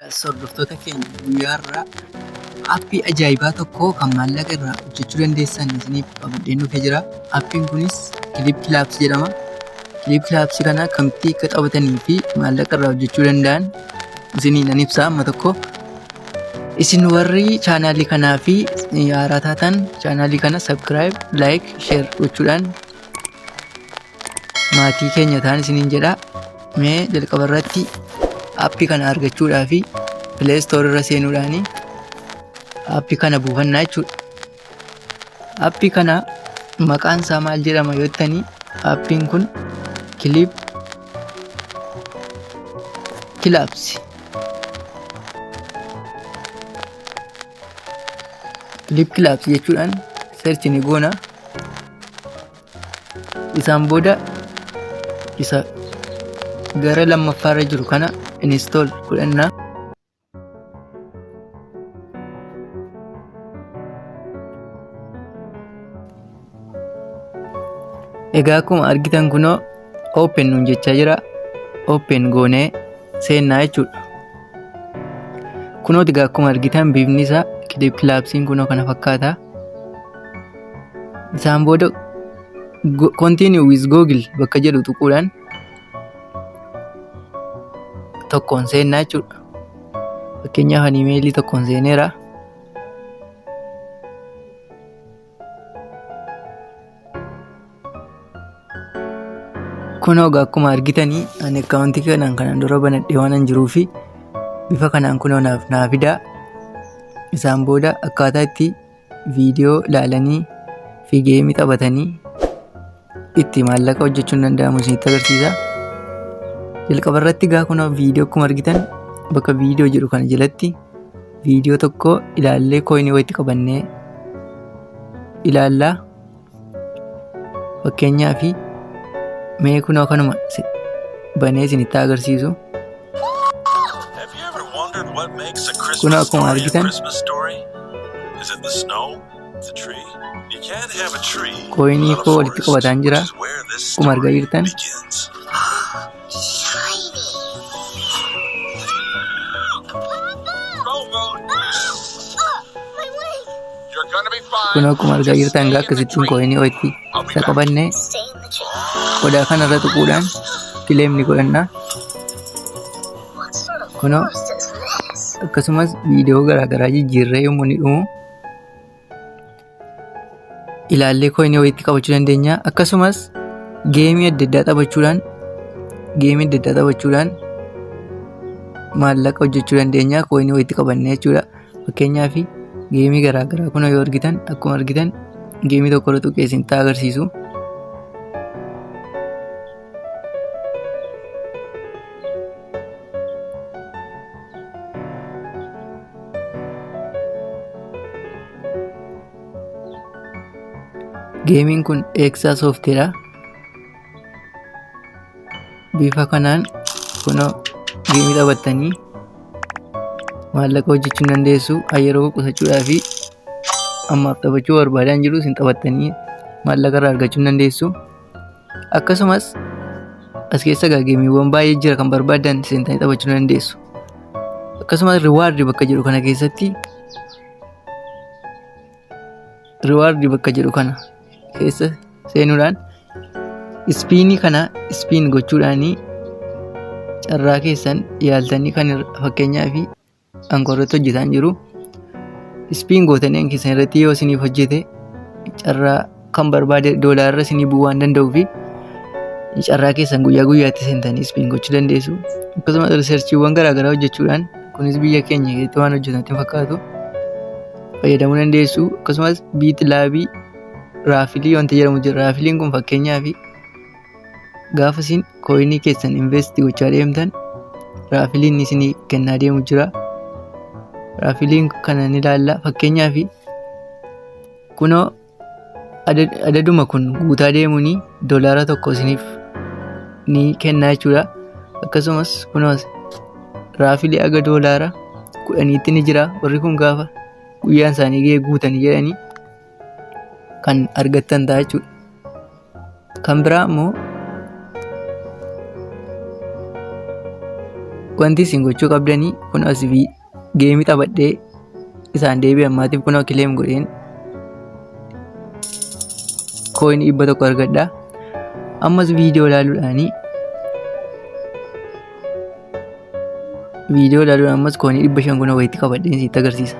Hordoftoota keenya, guyyaa har'aa aappii ajaa'ibaa tokko kan maallaqa irraa hojjechuu dandeessan isiniif qabadheen dhufee jira. Aappiin kunis Clip Claps jedhama. Clip Claps kana akkamitti akka taphatanii fi maallaqa irraa hojjechuu danda'an isinii nan ibsa amma tokko. Isin warri chaanaalii kanaa fi haaraa taatan chaanaalii kana subscribe, like, share gochuudhaan maatii keenya ta'an isiniin jedha. Mee jalqaba irratti aappii kana argachuudhaa fi Play Store irra seenuudhaan aappii kana buufannaa jechuudha. Aappii kana maqaan isaa maal jedhama yoo jettanii, aappiin kun Clip Claps. Clip Claps jechuudhaan search ni goona. Isaan booda isa gara lammaffaarra jiru kana install godhanna. Egaa akkuma argitan kunoo open nuun jechaa jira. Open goonee seennaa jechuudha. Kunooti egaa akkuma argitan bifni isaa Clip Clapsiin kunoo kana fakkaata. Isaan booda continue with Google bakka jedhu tuquudhaan tokkoon seennaa jechuudha. Fakkeenyaaf ani imeelii tokkoon seeneera. Kunoo egaa akkuma argitanii ani akkaawuntii kanaan kanaan dura banadhee waan hin jiruu fi bifa kanaan kunoo naaf naa fidaa. Isaan booda akkaataa itti viidiyoo ilaalanii fi geemii taphatanii itti maallaqa hojjechuun danda'amu isinitti agarsiisa. Jalqaba irratti egaa kunoo viidiyoo akkuma argitan bakka viidiyoo jedhu kana jalatti viidiyoo tokko ilaallee kooyinii walitti qabannee ilaallaa. Fakkeenyaaf mee kunoo kanuma banee isinitti agarsiisu. Have you ever wondered what makes a Kunoo Christmas akkuma story a argitan Christmas story? Is it the snow? The tree? You can't have a tree kooyinii without a koo walitti forest, qabataan which jira. is where this Akkuma argaa story jirtan begins. Shiny. My leg. Kunoo akkuma argaa jirtan egaa akkasittiin kooyinii walitti isa qabannee Stay in the tree. Qodaa kanarra tuquudhaan claim ni godhanna. What sort of Kunoo forest is this? akkasumas viidiyoo garaagaraa jijjiirree yommuu inni dhumu ilaallee kooyinii walitti qabachuu dandeenya. Akkasumas geemii adda addaa taphachuudhaan maallaqa hojjechuu dandeenya kooyinii walitti qabannee jechuudha. Fakkeenyaaf geemii garaagaraa kun yoo argitan, akkuma argitan geemii tokko irra tuqee isinitti agarsiisu. Geemiin kun Eeksaa Sooftiidha. Bifa kanaan kunoo geemii taphattanii maallaqa hojjechuu ni dandeessu. Yeroo qusachuudhaa fi ammaaf taphachuu barbaadan jiru isin taphattanii maallaqa irraa argachuu ni dandeessu. Akkasumas as keessa egaa geemiiwwan baay'ee jira, kan barbaadan seentanii taphachuu ni dandeessu. Akkasumas reward bakka jedhu kana keessatti, reward bakka jedhu kana keessa seenuudhaan ispiinii kana spin gochuudhaanii carraa keessan yaaltanii kan fakkeenyaa fi ankoorratti hojjetaan jiru. Spin gootanii keessan irratti yoo isiniif hojjete carraa kan barbaade doolaarra isinii bu'uu waan danda'uu fi carraa keessan guyyaa guyyaatti seentanii spin gochuu dandeessu. Akkasumas riisarchiiwwan garaagaraa hojjechuudhaan, kunis biyya keenya keessatti waan hojjetan fakkaatu, fayyadamuu dandeessu. Akkasumas biit laabii raffle wanta jedhamu jira. Raffleiin kun fakkeenyaa fi gaafa isin kooyinii keessan invest gochaa deemtan raffleiin isinii kennaa deemu jira. Raffleiin kana ni ilaalla. Fakkeenyaa fi kunoo adaduma kun guutaa deemuun $1 isiniif ni kenna jechuudha. Akkasumas kunoo raffle aga $10tti ni jira. Warri kun gaafa guyyaan isaanii ga'ee guutanii jedhanii kan argattan ta'a jechuudha. Kan biraa immoo Wanti isin gochuu qabdanii kun as geemii taphadhee isaan deebi'e ammaatiif kunoo claim godheen kooyinii 100 argadha. Ammas viidiyoo ilaaluudhaan ammas kooyinii 500 kunoo walitti qabadheen sitti agarsiisa.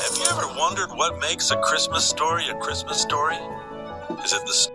Have you ever wondered what makes a Christmas story a Christmas story? Is it the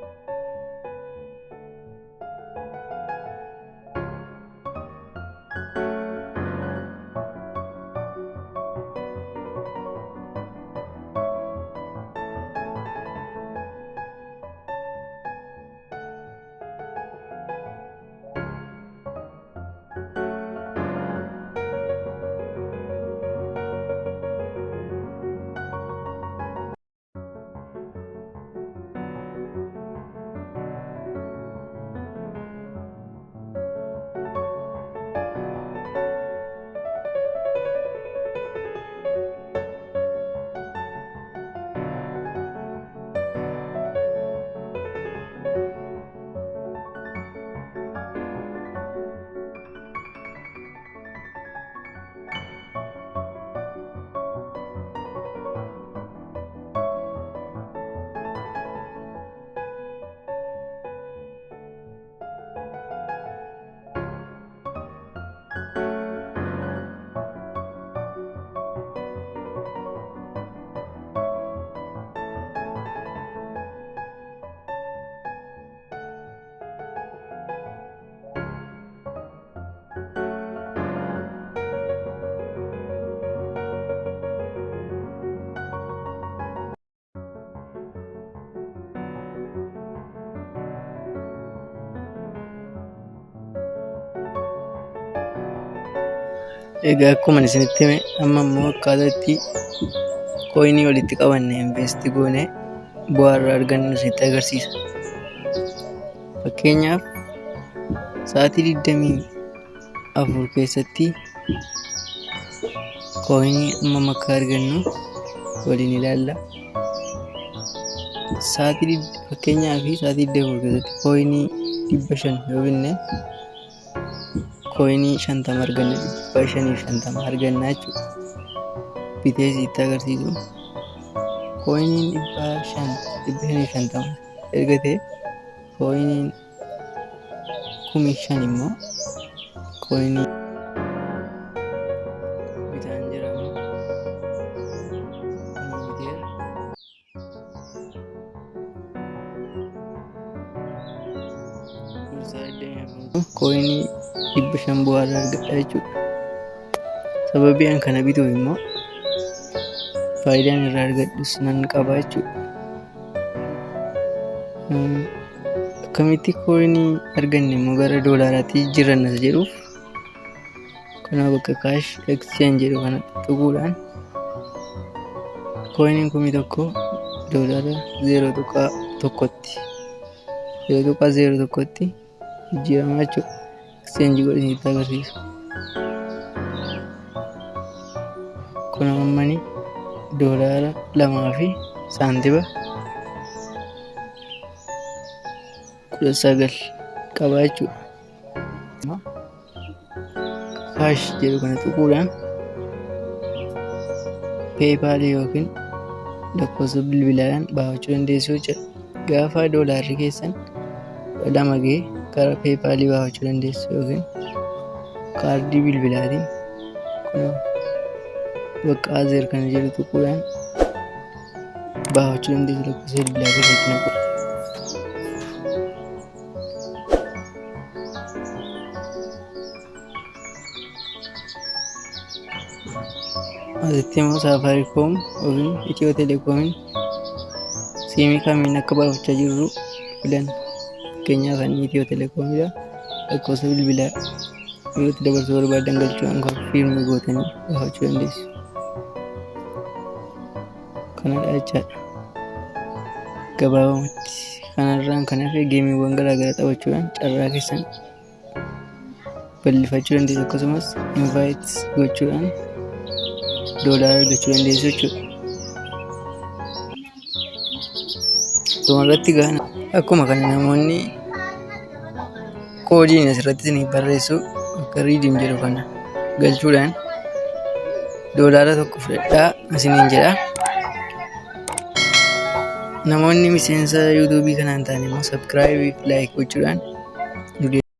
Egaa akkuma isinitti hime amma immoo akkaataa itti kooyinii walitti qabanne invest goone bu'aa irraa argannu isinitti agarsiisa. Fakkeenyaaf sa'aatii 24 keessatti kooyinii hammam akka argannu waliin ilaalla. Fakkeenyaaf sa'aatii 24 keessatti kooyinii 500 yoo binne kooyinii 50 arganna, 550 arganna jechuudha. Bitee sitti agarsiisu kooyiniin 550 erga ta'e kooyiniin 5,000 immoo kooyinii bitaan jedhamu biteera. Kooyinii 500 bu'aa irraa argadha jechuudha. Sababii an kana bituuf immoo faayidaan irraa argadhus nan qaba jechuudha. Akkamitti kooyinii arganne immoo gara doolaaraatti jijjiiranna isa jedhuuf kunoo bakka kaash exchange jedhu kana tuquudhaan kooyiniin 1000 doolaara 0.1tti 0.01tti jijjiirama jechuudha. Exchange godhee sitti agarsiisa. Kun ammani doolaara 2 fi saantima 19 qaba jechuudha. Kaash jedhu kana tuquudhaan peepaalii yookiin lakkoofsa bilbilaadhaan baafachuu dandeessu jechuudha. Gaafa doolaarri keessan 12 ga'e karaa peepaalii baafachuu dandeessu yookiin kaardii bilbilaatiin kunoo bakka azeer kana jedhu tuquudhaan baafachuu dandeessu lakkoofsa bilbilaa keessatti naqu. Asitti immoo Saafaariikoom yookiin Itiyoo Telekoomiin siimii kamiin akka baafachaa jirru filanna. Fakkeenyaaf ani Itiyoo Telekoomidha. Lakkoofsa bilbilaa yeroo itti dabarsuu barbaadan galchuudhaan konfiirmii gootanii baafachuu dandeessu. Kanadha jechaadha. Gabaabumatti kanarraan kan hafe geemiiwwan garaagaraa taphachuudhaan carraa keessan bal'ifachuu dandeessu. Akkasumas invite gochuudhaan Doolaara argachuu dandeessu jechuudha. Dhumarratti gaana akkuma kana namoonni koodiin asirratti isiniif barreessu akka redeem jedhu kana galchuudhaan $1 fudhadhaa isiniin jedha. Namoonni miseensa YouTubeii kanaan ta'an immoo subscribe fi like gochuudhaan